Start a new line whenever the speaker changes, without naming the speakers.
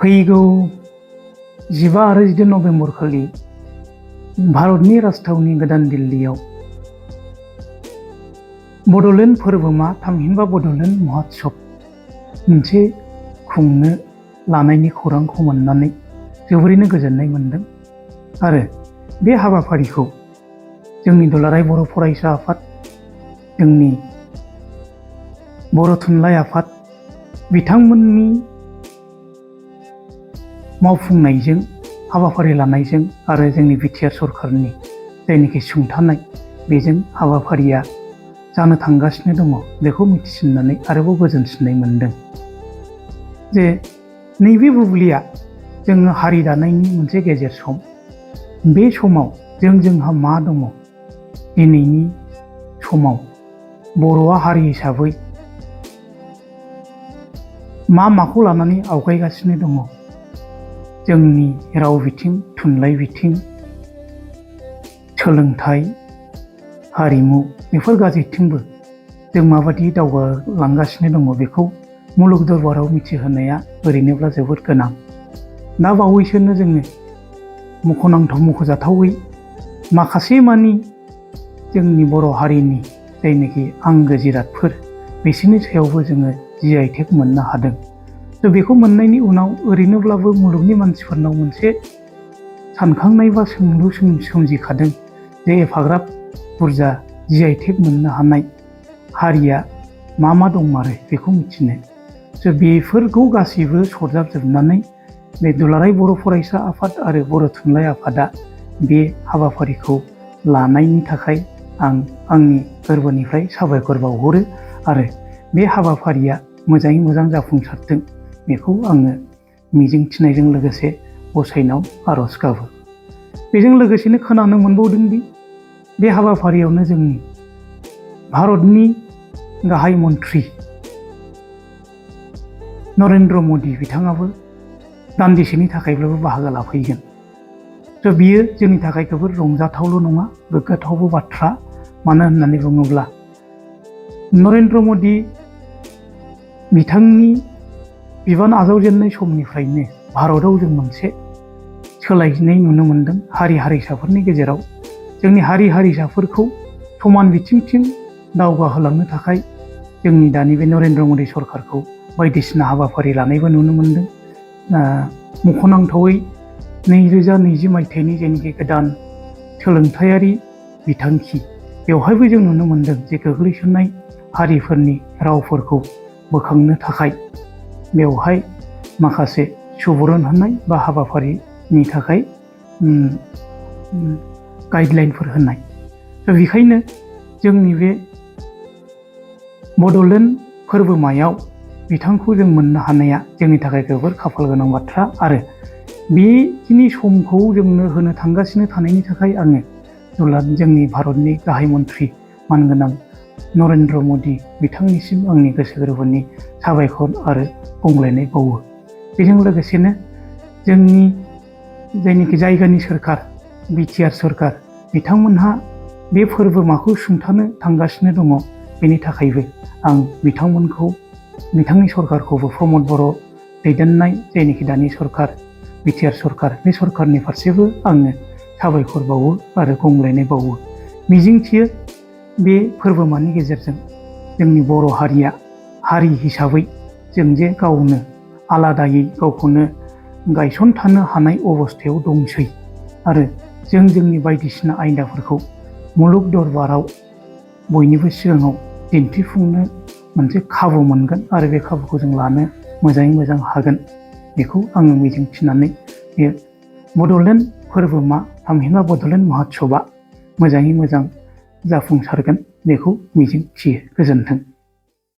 फैगौ 15 आरो 16 नभेम्बर खालि भारतनि राजथावनि गोदान दिल्लीयाव बड'लेण्ड फोरबोमा थामहिनबा बड'लेण्ड महोत्सव मोनसे खुंनो लानायनि खौरांखौ मोननानै जोबोरैनो गोजोननाय मोनदों आरो बे हाबाफारिखौ जोंनि दुलाराय बर' फरायसा आफाद, जोंनि बर' थुनलाइ आफाद बिथांमोननि मावफुंनायजों, हाबाफारि लानायजों आरो जोंनि बिटिआर सरकारनि जायनोखि सुंथानाय, बेजों हाबाफारिया जानो थांगासिनो दङ बेखौ मिथिसिननानै आरोबाव गोजोनसिननाय मोनदों। जे नैबे बुब्लिया जोङो हारि दानायनि मोनसे गेजेर सम। बे समाव जोंहा मा दङ, दिनैनि समाव बर'आ हारि हिसाबै माखौ लानानै आवगायगासिनो दङ, जोंनि राव बिथिं, थुनलाइ बिथिं, सोलोंथाइ, हारिमु, बेफोर गासैथिंबो जों माबायदि दावगालांगासिनो दङ बेखौ मुलुग दरबाराव मिथिहोनाया ओरैनोब्ला जोबोद गोनां। दा बावैसोनो जोङो मख'जाथावै माखासे मानि जोंनि बर' हारिनि जायनोखि आंगो जिरादफोर, बिसोरनि सायावबो जोङो GI टेग मोननो हादों। बेखौ मोननायनि उनाव ओरैनोब्लाबो मुलुगनि मानसिफोरनाव मोनसे सानखांनाय बा सोंलु सोमजिखादों जे एफाग्राब बुरजा GI टेग मोननो हानाय हारिया मा दंमारो बेखौ मिथिनो। बेफोरखौ गासैबो सरजाबजोबनानै बे दुलाराय बर' फरायसा आफाद आरो बर' थुनलाइ आफादा बे हाबाफारिखौ लानायनि थाखाय आं आंनि गोरबोनिफ्राय साबायखर बावहरो आरो बे हाबाफारिया मोजाङै मोजां जाफुंसारथों बेखौ आङो मिजिंथिनायजों लोगोसे गसाइनाव आर'ज गाबो। बेजों लोगोसेनो खोनानो मोनबावदों दि बे हाबाफारियावनो जोंनि भारतनि गाहाय मन्त्रि नरेन्द्र मदि बिथाङाबो दान्दिसेनि थाखायब्लाबो बाहागो लाफैगोन। बियो जोंनि थाखाय जोबोद रंजाथावल' नङा, गोग्गाथावबो बाथ्रा। मानो होननानै बुङोब्ला नरेन्द्र मदि बिथांनि बिबान आजावजेननाय समनिफ्रायनो भारताव जों मोनसे सोलायनाय नुनो मोनदों। हारि हारिसाफोरनि गेजेराव जोंनि हारि हारिसाफोरखौ समान बिथिंथिं दावगाहोलांनो थाखाय जोंनि दानि बे नरेन्द्र मदि सरकारखौ बायदिसिना हाबाफारि लानायबो नुनो मोनदों। मख'नांथावै 2020 मायथाइनि जेनाखि गोदान सोलोंथायारि बिथांखि, बेवहायबो जों नुनो मोनदों जे गोग्लैसोनाय हारिफोरनि रावफोरखौ बोखांनो थाखाय बेवहाय माखासे सुबुरुन होनाय बा हाबाफारिनि थाखाय गाइडलाइनफोर होनाय। बेखायनो जोंनि बे बड'लेण्ड फोरबोमायाव बिथांखौ जों मोननो हानाया जोंनि थाखाय जोबोर खाफाल गोनां बाथ्रा आरो बेखिनि समखौ जोंनो होनो थांगासिनो थानायनि थाखाय आङो जोंनि भारतनि गाहाय मन्त्रि मानगोनां नरेन्द्र मदि बिथांनिसिम आंनि गोसो गोरबोनि साबायखर आरो गंग्लायनाय बावो। बेजों लोगोसेनो जोंनि जायनोखि जायगानि सोरखार, बिटिआर सरकार, बिथांमोनहा बे फोरबोमाखौ सुंथानो थांगासिनो दङ। बेनि थाखायबो आं बिथांनि सरकारखौबो प्रमद बर' दैदेननाय जायनोखि दानि सरकार, बिटिआर सरकार, बे सरकारनि फारसेबो आङो साबायखर बावो आरो गंग्लायनाय बावो। मिजिंथियो बे फोरबोमानि गेजेरजों जोंनि बर' हारिया हारि हिसाबै जों जे गावनो आलादायै गावखौनो गायसनथानो हानाय अबस्थायाव दंसै आरो जोंनि बायदिसिना आयदाफोरखौ मुलुग दरबाराव बयनिबो सिगाङाव दिन्थिफुंनो मोनसे खाबु मोनगोन आरो बे खाबुखौ जों लानो मोजाङै मोजां हागोन। बेखौ आङो मिजिंथिनानै बे बड'लेण्ड फोरबोमा थामहिनबा बड'लेण्ड महोत्सबआ मोजाङै मोजां जाफुंसारगोन बेखौ मिजिंथियो। गोजोन्थों।